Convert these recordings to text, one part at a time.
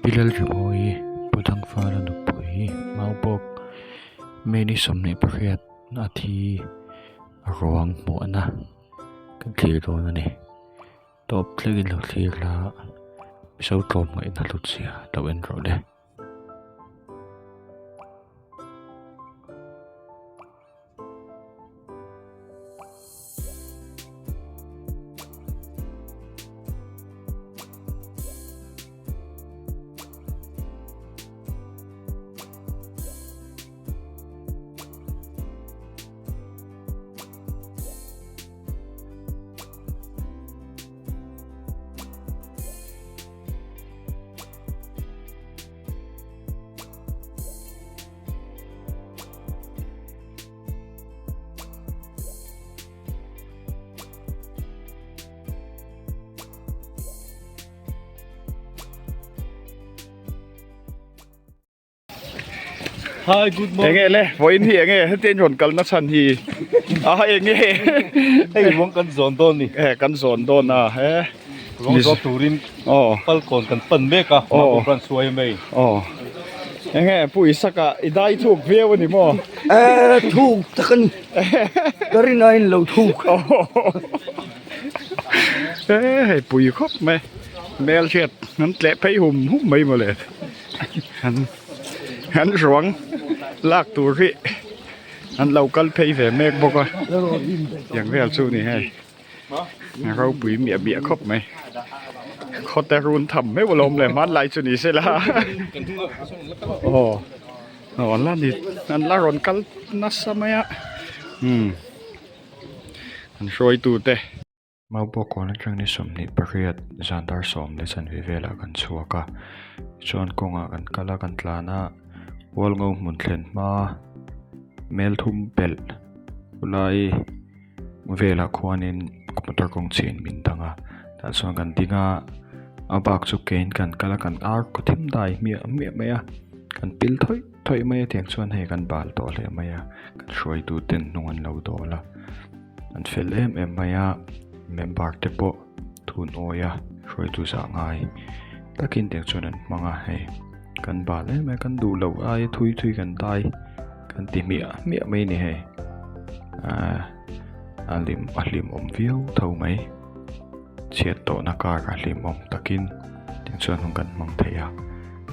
Pi Lalrimawi Pu Thangfala nupui Maubawk May ni 28 a thi a ruang hmuhna kan thlir dawn a ni. Tawp thlengin lo thlir la Mizo tlawmngaihna hlutzia lo en rawh le. Hi, good morning. Enge le, vawiin hi enge hetiang rawn kalna chhan hi a enge hei ruang kan zawn dawn ni. Eh kan zawn dawn a he. Ruang zawn turin aw falkawn kan pan mek a, Aw. Mahbub ran suai mai. Aw. Enge Pu Isaka i dai thuk viau a ni maw? Eh thuk tak a ni. Ka rin aiin lo thuk. Eh hei pui khawp mai. Hmelhriat an tleh phei hum hum mai mawle. An an ruang lak tur hi an lo kal phei ve mek bawk a. Tiang vel chu ni hei. A ropui miah miah khawp mai khawte run tham meuh alawm le hmanlai chu ni se la aw aw an la ni an la rawn kal nasa mai a umm an hruaitu te. Maupawh kawn atang ni 28 zan dar 10 leh chanve velah kan chhuak a tichuan kawngah kan kal a kan tlan a Hualngo hmun thlen hma melthum pelh khulai. Velah khuanin motor kawng chhin min dang a tah chuan kan ding a a bak chu kein kan kal a kan ar khaw thim dai hmiah hmiah mai a kan pil thawih thawih mai a tiang chuan hei kan bal tawh hle mai a kan hruaitu ten hnung an lo dawl a an fel em em mai a member te pawh thun awi a hruaitu zah ngai takin tiang chuan an hmang a hei kan bal em em a kan duh loh aia thui thui kan dai. Kan ti hmiah hmiah mai ni hei ahh a hlim a hlimawm viau tho mai chhiat tawhna kar a hlimawm takin tichuan hun kan hmang thei a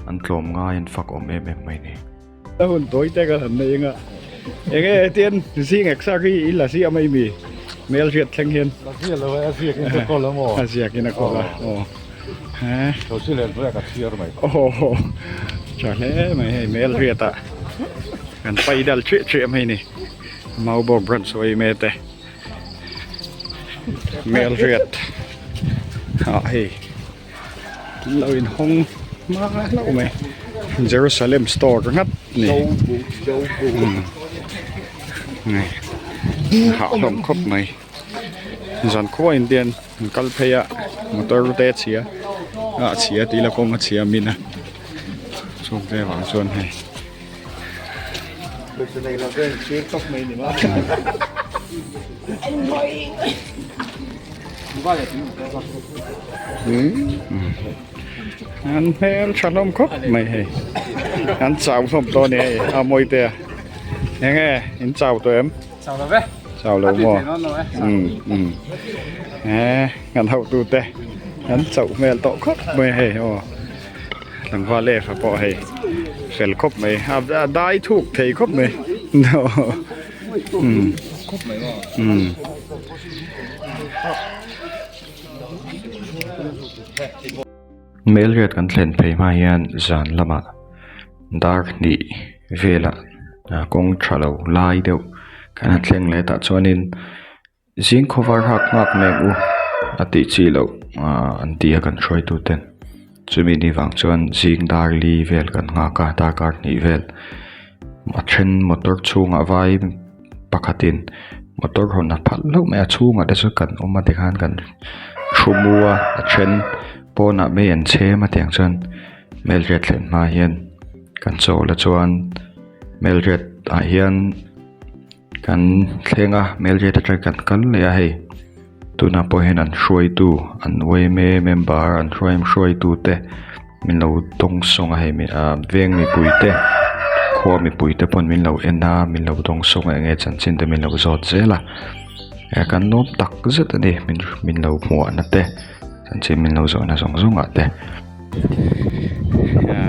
an tlawm ngai an fak awm em em mai ni. A hun tawi te ka han nei anga enge hetian zing eksa khi i la ziah mai mi hmel hriat thleng hian. La ziah lo e a ziak in ka kawl a maw? A ziak in a kawl a aw. He. Lo si len pawh ka chhiar mai. Aw tha hle mai hei mel riat ah kan pai dal chiah chiah mai ni Maubawk branch sawi me te mel riat ah hei lo in hawng hma hlauh mai Jerusalem store ringawt ni hah hlawm khawp mai. Zan khua in te an kal phei a motor te a chhia a chhia tih ila kawng a chhia min a chung te vang chuan hei an hmel tha hlawm khawp mai hei an chau hlawm tawh a ni hei a mawi te a enge in chau tawh em. Chau lo ve. Chau lo maw. Um um. Eh, kan hauh tu te. Kan chauh hmel tawh khawp mai hei aw. Tlangval leh fa pawh hei. Fel khawp mai. A dai thuk thei khawp mai. Um. Um. Hmelriat kan thlen phei hma hian zan lamah dar hnih velah kawng tha lo lai deuh kan han thleng leh tah chuanin zing khawvar hak nghak mek u a tih chi loh ahh an ti a kan hruaitu ten chumi ni vang chuan zing dar li vel kan nghak a darkar hnih vel a then motor chhungah vai pakhatin motor hawn a phalh hlauh mai a chhungah te chu kan awm a tikhan kan thu mu a a then pawnah mai an chhem a tiang chuan hmelhriat thlen hma hian kan chawl a chuan hmelhriat ah hian kan thleng a hmelhriat atang kan kal leh a hei tunah pawh hian an hruaitu an yma member an hruai hruaitu te. min lo dawngsawng a hei ah veng mipui te khua mipui te pawn min lo en a min lo dawngsawng a eng nge chanchin te min lo zawt zel a eh kan lawm tak zet a ni min min lo hmuahna te chanchin min lo zawhna zawng zawng ah te.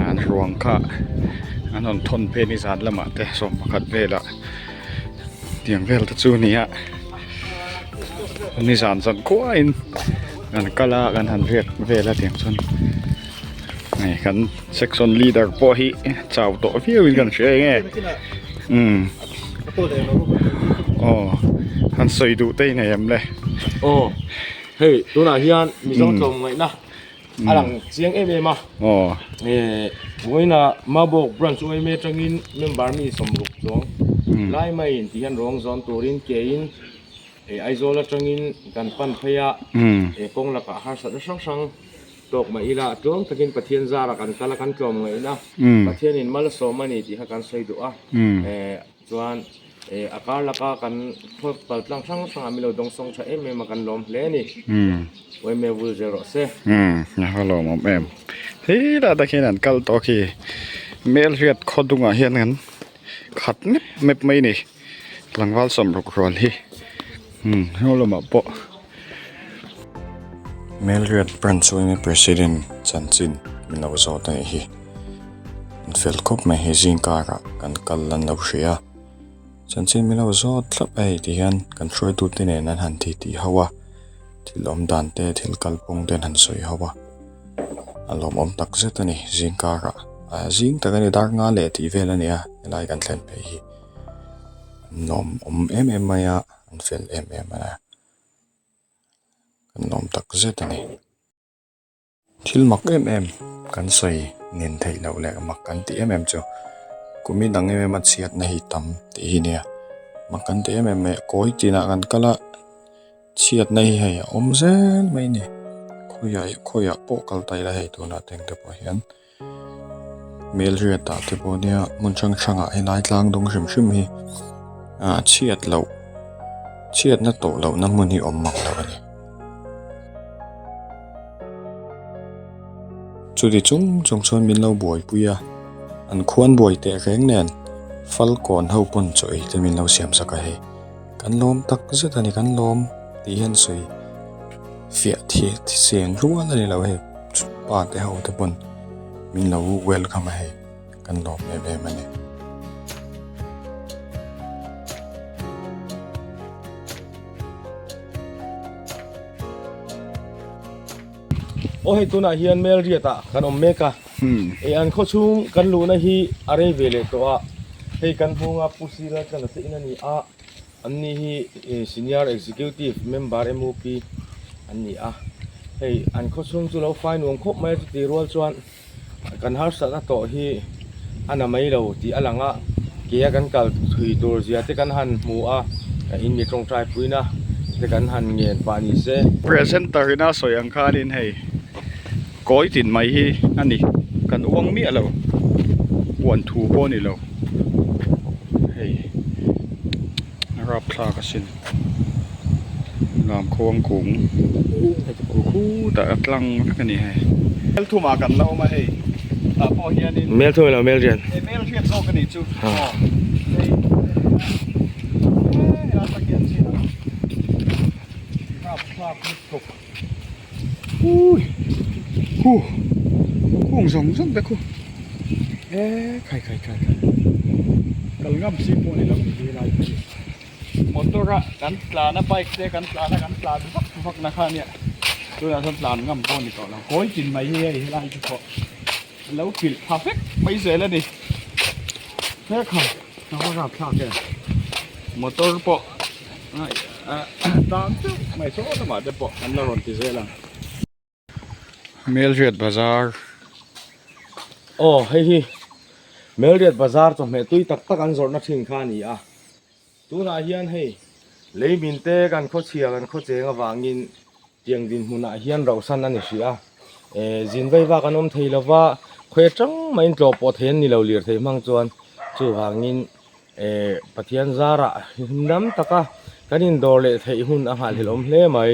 An ruang kha an rawn thawn phei nizan lamah te sawmpakhat velah tiang vel te chu a ni a nizan zan khuain kan kal a kan han riak vel a tiang chuan hei kan section leader pawh hi chau tawh viau in kan hria eng nge umm aw han sawi duh te i nei em le aw hei tunah hian mizo tlawmngaihna a lang chiang em em a eh vawiinah Mabawk branch UMA atangin member mi 60 chuang lai maiin ti hian rawng zawn turin kein eh Aizawl atangin kan pan phei a eh kawng lakah harsatna hrang hrang tawk mah ila tluang takin Pathian zara kan kal a kan tlawm ngaihna Pathianin malsawm a ni tih kha kan sawi duh a eh Chuan eh a kar laka kan khaw pal tlang hrang hrangah min lo dawngsawng tha em em a kan lawm hle a ni. Uaime vul zel rawh se. Umm a va lawmawm em. He lah tak hian an kal tawh khi Melriat khaw dungah hian an khat mep mep mai a ni. Tlangval sawmruk rual hi umm hnu lamah pawh. Melriat branch uaime president chanchin min lo zawt a nih hi. An fel khawp mai hei zing karah kan kal an lo hria a chanchin min lo zawt thlap a hei ti hian kan hruaitute nen an han ti tih ho a thil awm dan te thil kalphung te an han sawi ho a a lawmawm tak zet a ni zing karah ah zing tak a ni dar nga leh tih vel a ni a helai kan thlen phei hi an lawmawm em em mai a an fel em em a an lawm tak zet a ni. Thil mak em em kan sawi nen theih loh leh mak kan tih em em chu kumin ang em em a chhiatna hi tam tih hi nia mak kan tih em em mai a kawi tinah kan kal a chhiatna hi hei a awm zel mai a ni khawiah khawiah pawh kal ta ila hei tunah te engte pawh hian Hmelhriatah te pawh nia hmun hrang hrangah helai tlang dawng hrim hrim hi ah chhiat loh chhiatna tawh lohna hmun hi awm mang lo a ni. Chuti chung chung chuan min lo buaipui a an khuan buai teh reng nen falkawn ho pawn chaw ei te min lo siam sak a hei kan lawm tak zet a ni kan lawm tih hian sawi fiah thih seng rual a ni lo hei. Pa te ho te pawn min lo welcome a hei kan lawm em em a ni. Aw hei tunah hian Melriat ah kan awm mek a eh an khaw chhung kan luhna hi a rei ve leh tawh a hei kan hmunga Pu Sira chuan a in a ni a. Anni hi Senior Executive Member MUP an ni a, hei an khawchhung chu lo fai nuam khawp mai a chuti rual chuan kan harsatna tawh hi a na mai lo tih a lang a, ke a kan kal thui tur zia te kan han hmu a, in mi tawngtai puina te kan han ngen pah ni se. Presenter ina sawi ang khanin hei kawi tin mai hi a ni, kan uang miah lo, uan thu pawh a ni lo. Hei rapthlak asin lamkhuang kung khutah a tlang vek a ni hei. Melthum ah kan la awm a hei tah pawh hianin Melthum ilo Melriat Hei Melriat zawk a nih chu aw hei helai tak hian chin ang rapthlak lutuk ui hu kung zawng zawng te khu e khai khai khai khai kal ngam chi pawh ni lo ni hi lai hi motor a kan tlan a bike te kan tlan a kan tlan vak vak na kha nia tunah chuan tlan ngam pawh ni tawh lo kawi tin mai hi hei helai chu pawh a lo pilh pha vek mai zel a ni he kha a va rapthlak em motor pawh tan deuh mai saw lamah te pawh an la rawn ti zel ang. Melriat Bazar. Aw hei hi Melriat Bazar chawhmeh tui tak tak an zawrhna thin kha a ni a, tunah hian hei lei min te kan khawchhia kan khawcheng avangin tiang dinhmunah hian rauhsan a ni hrih a, eh zin vei vak an awm thei lova khawi atang maiin tlawh pawh thei an ni lo lirthei hmang chuan chuvangin Eh Pathian zarah himdam taka kan indawr leh theih hun a nghahhlelh awm hle mai.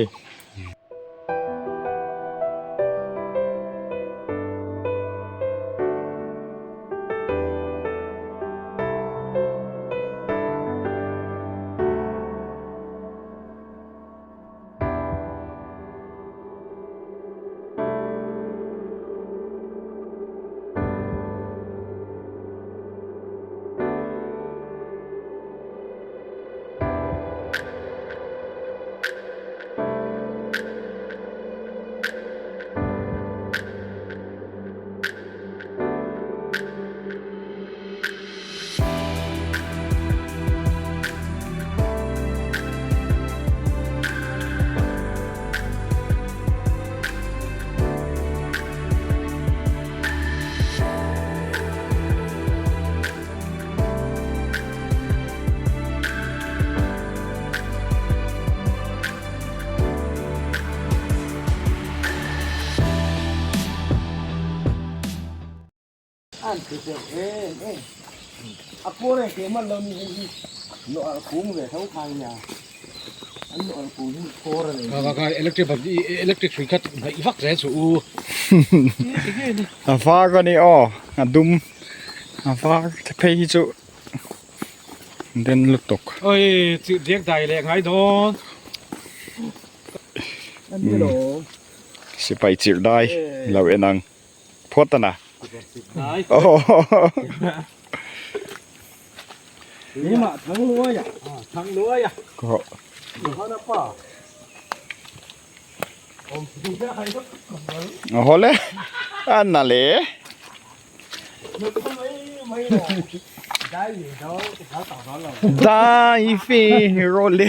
A kawr e ke man lo ni hei hi nawh al kung ve tho kha nia an nawh al kung hi kawr a nei Kha kha electric ban electric hrui kha hnaih vak zel chu u. A var a ni aw a dum a var te phei hi chu den lutuk. Oi chirh diak dai leh ngai dawn. Sipai chirh dai lo en ang. Phawt a na. Aw le a na le. Dai fi ro le.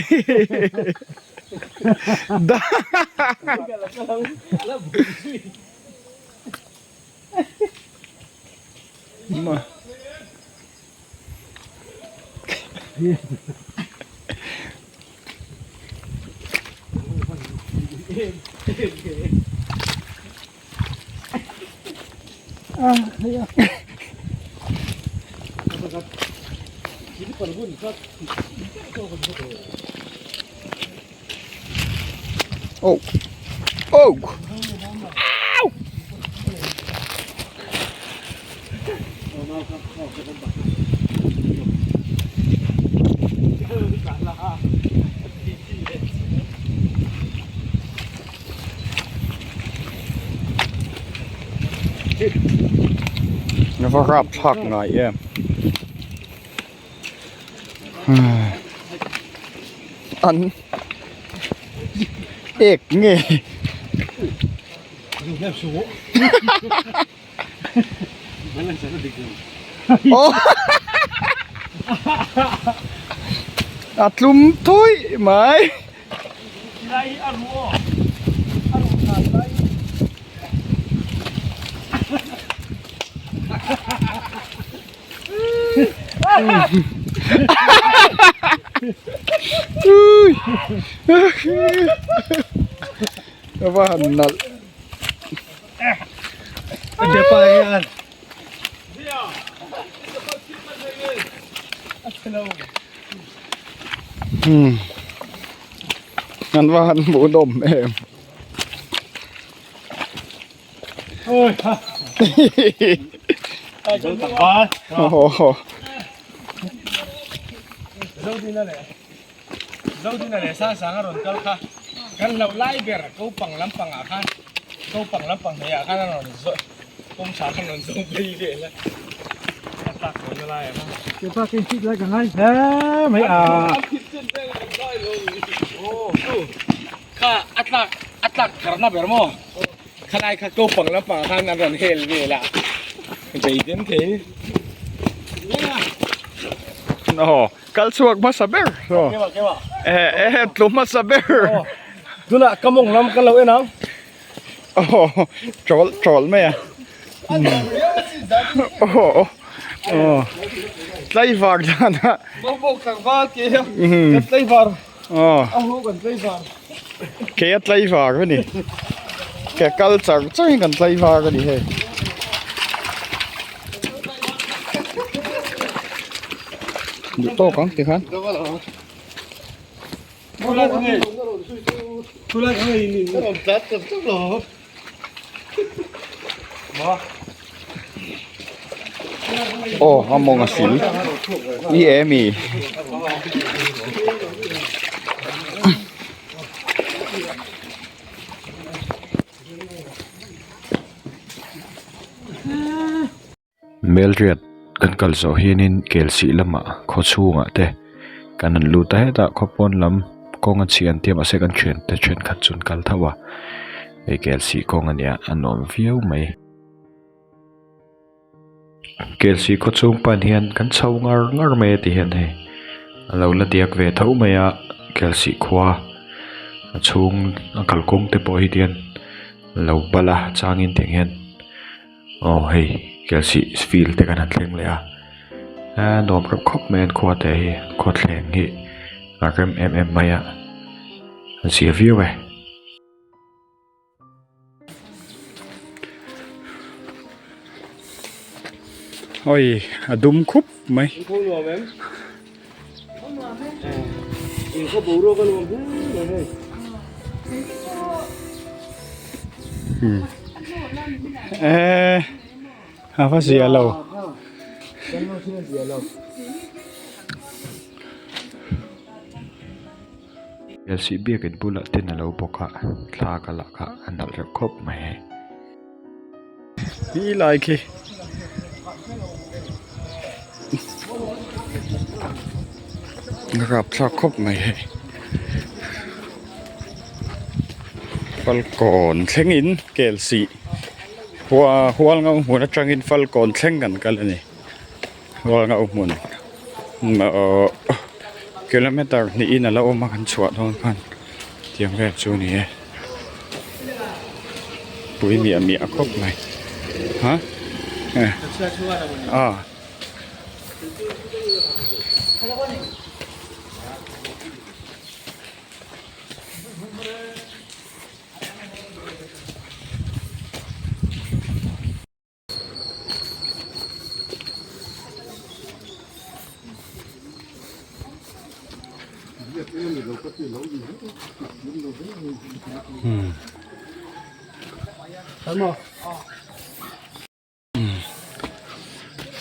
Oh. Oh. Ow. Nó va rap thak ngai em. An ek nge. Oh. A tlum thui mai. A va han nalh. Hmm. An va han hmuh nawm em. Zodina leh Sangsanga rawn kal kha kan hlauh lai ber kopang lampangah khan kopang lampang hmeiah khan a rawn zawh kawngkhar khan rawn zawng phei vel a a tlak dawn na lai ang a. Kepa ka inchik lai ka ngai hle mai a. Kha a tlak a tlak tharna ber maw khalai kha kopang lampangah khan an rawn hel vel a beidem thei. Aw. Kal chhuak hmasa ber. Eh eh tlu hmasa ber. Tunah ka mawng lam kan lo en ang. Oh chawl chawl mai a. Oh oh tlaivar dan a. Bo tlangval ke hian kan tlaivar. Oh. A hu kan tlaivar. Ke a tlaivar a ni. Ke kal char char in kan tlaivar a ni hei. Duh tawk ang tikhan. Aw a mawng a sil ni em i. Melriat kan kal zawh hianin Kelsih lamah khaw chhungah te kan han lut a hetah khaw pawn lam kawng a chhian tia mahse kan thiante thenkhat chu an kal tho a hei Kelsih kawng a nia a nuam viau mai. Kelsih khaw chhung pan hian kan chho ngar ngar mai a ti hian hei a lo la diak ve tho mai a Kelsih khua a chhung a kalkawng te pawh hi tihian lo bal a changin tiang hian. Aw hei Kelsih field te kan han thleng leh a a nuam reuh khawp mai an khua te hi khawthleng hi a rem em em mai a a zia viau e. Oi a dum khup mai. Eee a va zia lo. Lsih biakin bulah ten a lo bawk a thla ka lah kha a nalh reuh khawp mai hei. Hi lai khi rapthlak khawp mai hei falkawn thlengin kelsih hualngo hmun atangin falkawn thleng kan kal a ni. Hualngo hmun ahh kilometer hnihin a la awm a kan chhuah dawn khan tiang vel chu a ni e pui miah miah khawp mai ha ah.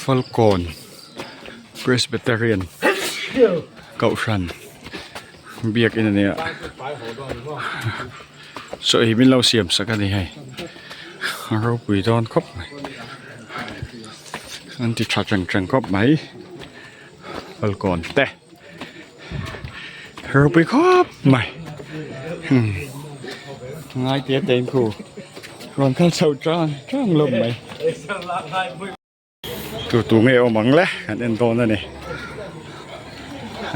Falkawn Presbyterian Kohhran biakin a nia chaw ei min lo siam sak a ni hei a ropui dawn khawp mai an ti tha teng teng khawp mai falkawn te ropui khawp mai umm ngai te te in khu rawn kal chho tang tang lawm mai. Tu tu nge awm ang le kan en dawn a ni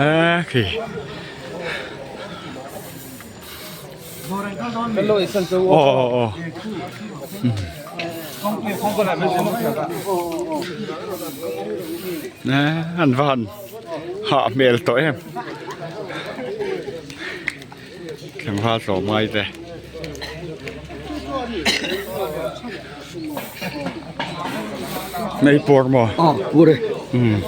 a khi aw aw aw an va han hah hmel tawh em tlangval tlawmngai te. Nei pawr maw? Aw pur e. Umm.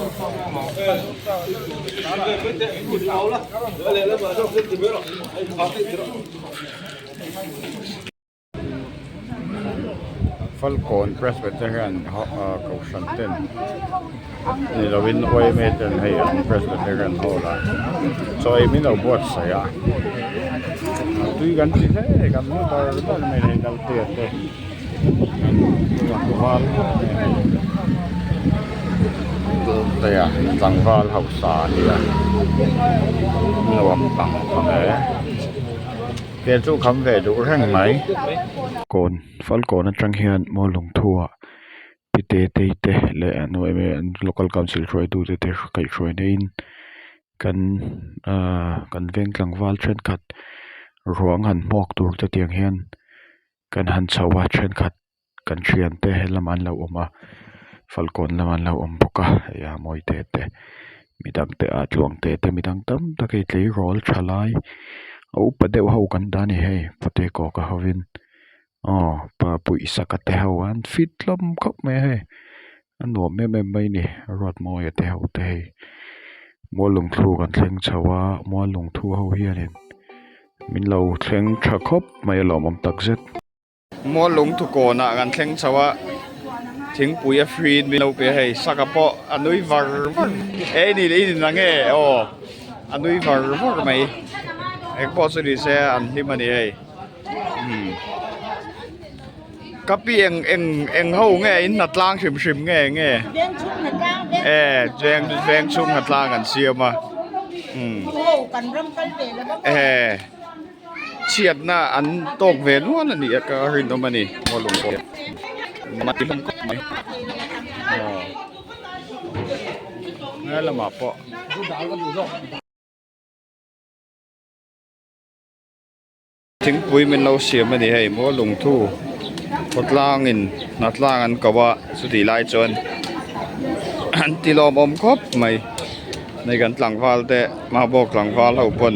Falkawn Presbyterian Kohhran ten ni lovin yma ten hei an Presbyterian Hall ah chaw ei min lo buatsaih a tui kan ti hle kan hmu ber ber mai hei naute te tlangval tea tlangval hausa a nia nuam tang khawp e. Ke chu kham ve duh reng mai. Kawn Falkawn atang hian maw lungthuah pi te tei te leh an yma an local council hruaitute te kaihhruai neiin kan ahh kan veng tlangval thenkhat ruang han hmuak tur te tiang hian kan han chho a thenkhat kan thiante helamah an lo awm a Falkawn lamah an lo awm bawk a hei a mawi te te midang te ah tluang te te midang tam tak hei tleirawl tha lai a upa deuh ho kan dah a ni hei pute kawka hovin aw pa puihsaka te ho an fit hlawm khawp mai a hei a nuam em em mai a ni Ruatmawia te ho te hei Muallungthu kan thleng chho a Muallungthu ho hianin min lo thleng tha khawp mai a lawmawm takzet. Muallung thukawnah kan thleng chho a, thingpui a free in min lo pe a hei, saka pawh a nui var var e ni leh i ni nang e aw a nui var var mai eng pawh chu ni se an hlim a ni hei umm ka pi eng eng eng ho nge in hna tlang hrim hrim nge nge e veng veng chhung hna tlang an siam a umm e. Chhiatna an tawk ve nual a ni a ka rinawm a ni maw lung pawh mai hlawm khawp mai aw he lamah pawh thingpui min lo siam a ni hei maw lungthu khawtlangin hnatlang an ko a chutih lai chuan an ti lawmawm khawp mai. Hei kan tlangval te Mahbawk tlangval ho pawn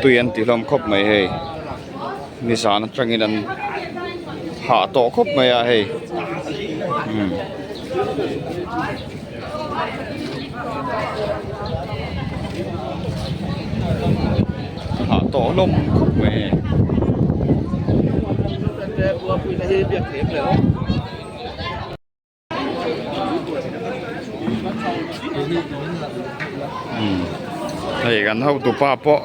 tui an ti hlawm khawp mai hei nizan atangin an hah tawh khawp mai a hei umm. Hah tawh hlawm khawp mai e. Hei kan hotu pa pawh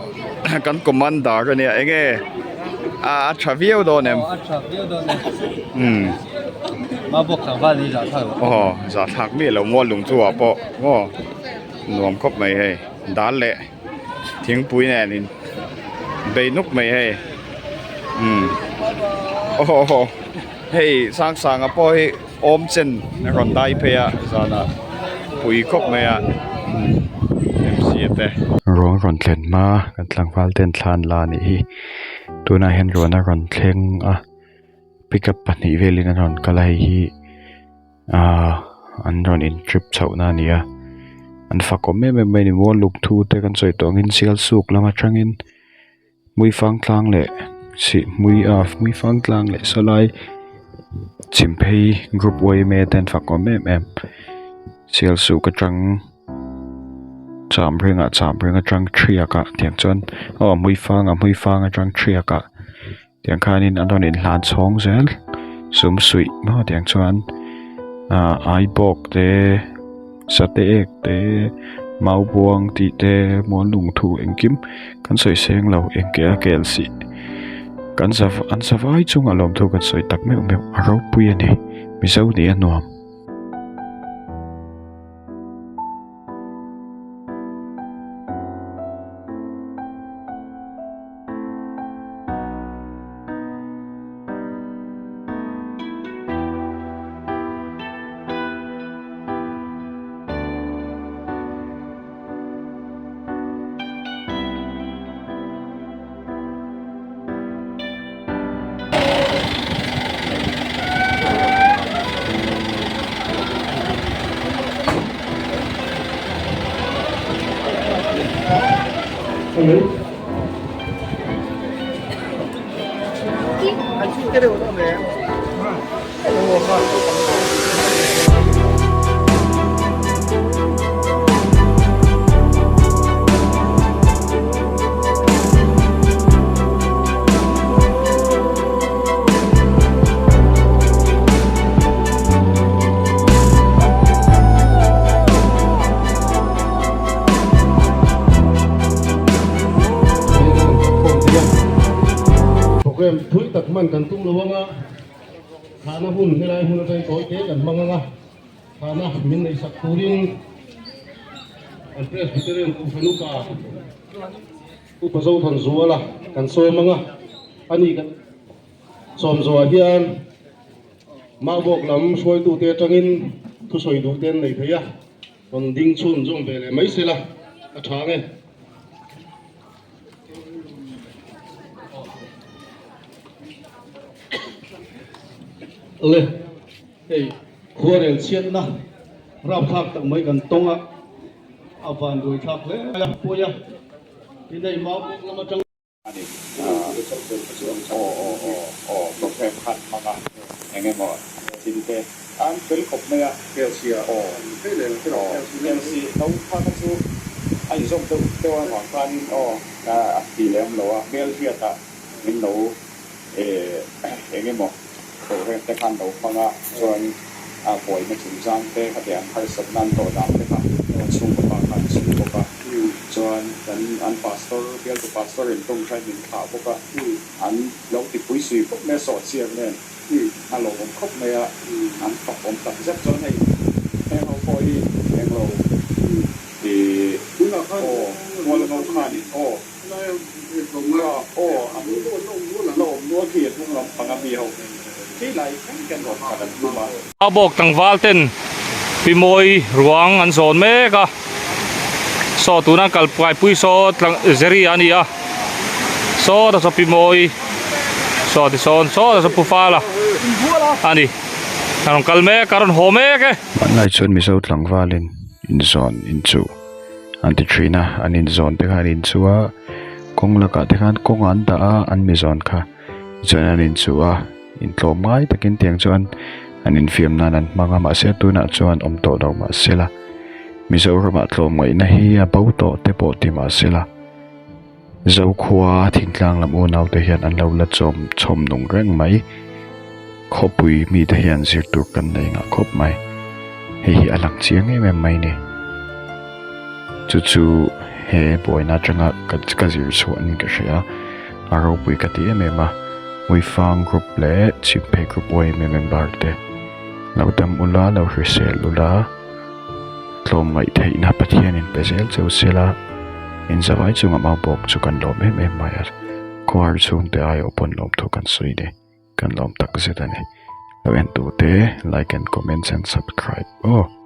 kan commander a nia enge a tha viau dawn em aw zahthlak miah lo mual lung chu ah pawh maw nuam khawp mai hei dal leh thingpui nen in bei nuk mai hei umm aw. Hei Sangsanga pawh hi awm chen a rawn dai phei a zanah pui khawp mai a M C a te. Ruang rawn thlen hma kan tlangval ten thlan la anih hi tunah hian ruan a rawn thleng a pickup pahnih velin an rawn kal a hei hi ahh an rawn in trip chhoh na a ni a an fakawm em em mai a ni maw lungthu te kan sawi tawh angin sialsuk lam atangin. Hmuifang tlang leh sihhmui a hmuifang tlang leh sawlai chhimphei group yma te an fak awm em em sialsuk atang chamring ah chamring atang thiak ah tiang chuan aw hmuifang ah hmuifang atang thiak ah tiang khanin an rawn inhlan chhawng zel sumsuih maw tiang chuan ah aibawk te. Sate ek te maubuang tih te muallungthu engkim kan sawi seng lo engke a kel sih kan za an za vai chungah lawmthu kan sawi tak meuh meuh a ropui a ni mizo nih a nuam. Program thui tak hman kan tum lo anga thahna hun helai hun atangin tawi te kan hmang anga thahna min neih sak turin an Presbyterian Kohhran upa Upa Zothanzuala kan sawm anga ani kan sawm zawhah hian Maubawk lam hruaitute atangin thusawi duh te an nei thei a. Rawn ding chhun zawm ve leh mai sela a tha nge. Le hei khuarel chhiatna rapthlak tak mai kan tawng a, a van ruai thlak hle mai a, pawi a, tin hei Maubawk lam atang. A ni. Aw aw aw aw program khan hmang a eng emaw thil te an fel khawp mai a. KLC a aw aw KLC no kha kha chu a inzawm deuh deuh avang khanin aw a ti lem lo a hmelhriatah min lo eng emaw program te khan lo hmang a chuan a buaina chungchang te khatiang harsatna an tawh dan te kha kan chhungkaw pa khan a sawi bawk a chuan kan an pastor bialtu pastor in tawngtai min thlah bawk a an lo tipui sui khawp mai a sawhchiak nen a lawmawm khawp mai a an fak awm tak zet chuan hei heng ho pawh hi englo ih aw mualngo khanin aw Aw an la awm nual khi a hnung lam pang a mi ho khi lai thleng hian rawn khat an tum a. A bawk tlangval ten pi mawi ruang an zawn mek a, saw tuna kal kaipui saw tlang zeri a ni a, saw ta saw pi mawi saw ti sawn saw ta saw pu fala a ni, a rawn kal mek a rawn haw mek e. Hmanlai chuan Mizo tlangvalin inzawn inchuh. An ti thin a an inzawn te kha an inchuh a kawng lakah te khan kawng an dah a an mi zawn kha chuan an inchuh a intlawm ngai takin tiang chuan An infiam nan an hmang a mahse tunah chuan awm tawh lo mahsela Mizoramah tlawmngaihna hi a bo tawh te pawh ti mahsela Zokhua thingtlang lam unau te hian an lo la chawm chhawm nung reng mai. Khawpui mite hian zir tur kan nei ngah khawp mai. Hei hi a lang chiang em em mai ni. Chu chu he buaina atanga ka ka zir chhuah niin ka hria a, a ropui ka ti em em a. Hmuifang group leh Chhimphei group yma member te lo dam ula, lo hrisel ula. Tlawmngaih theihna Pathianin pe zel cheu sela, inzavai chunga mau bawk chu kan lawm em em mai a, khawhar chhungte aiawh pawn lawmthu kan sawi ni, kan lawm tak zet a ni. Lo en tute like and comments and subscribe aw.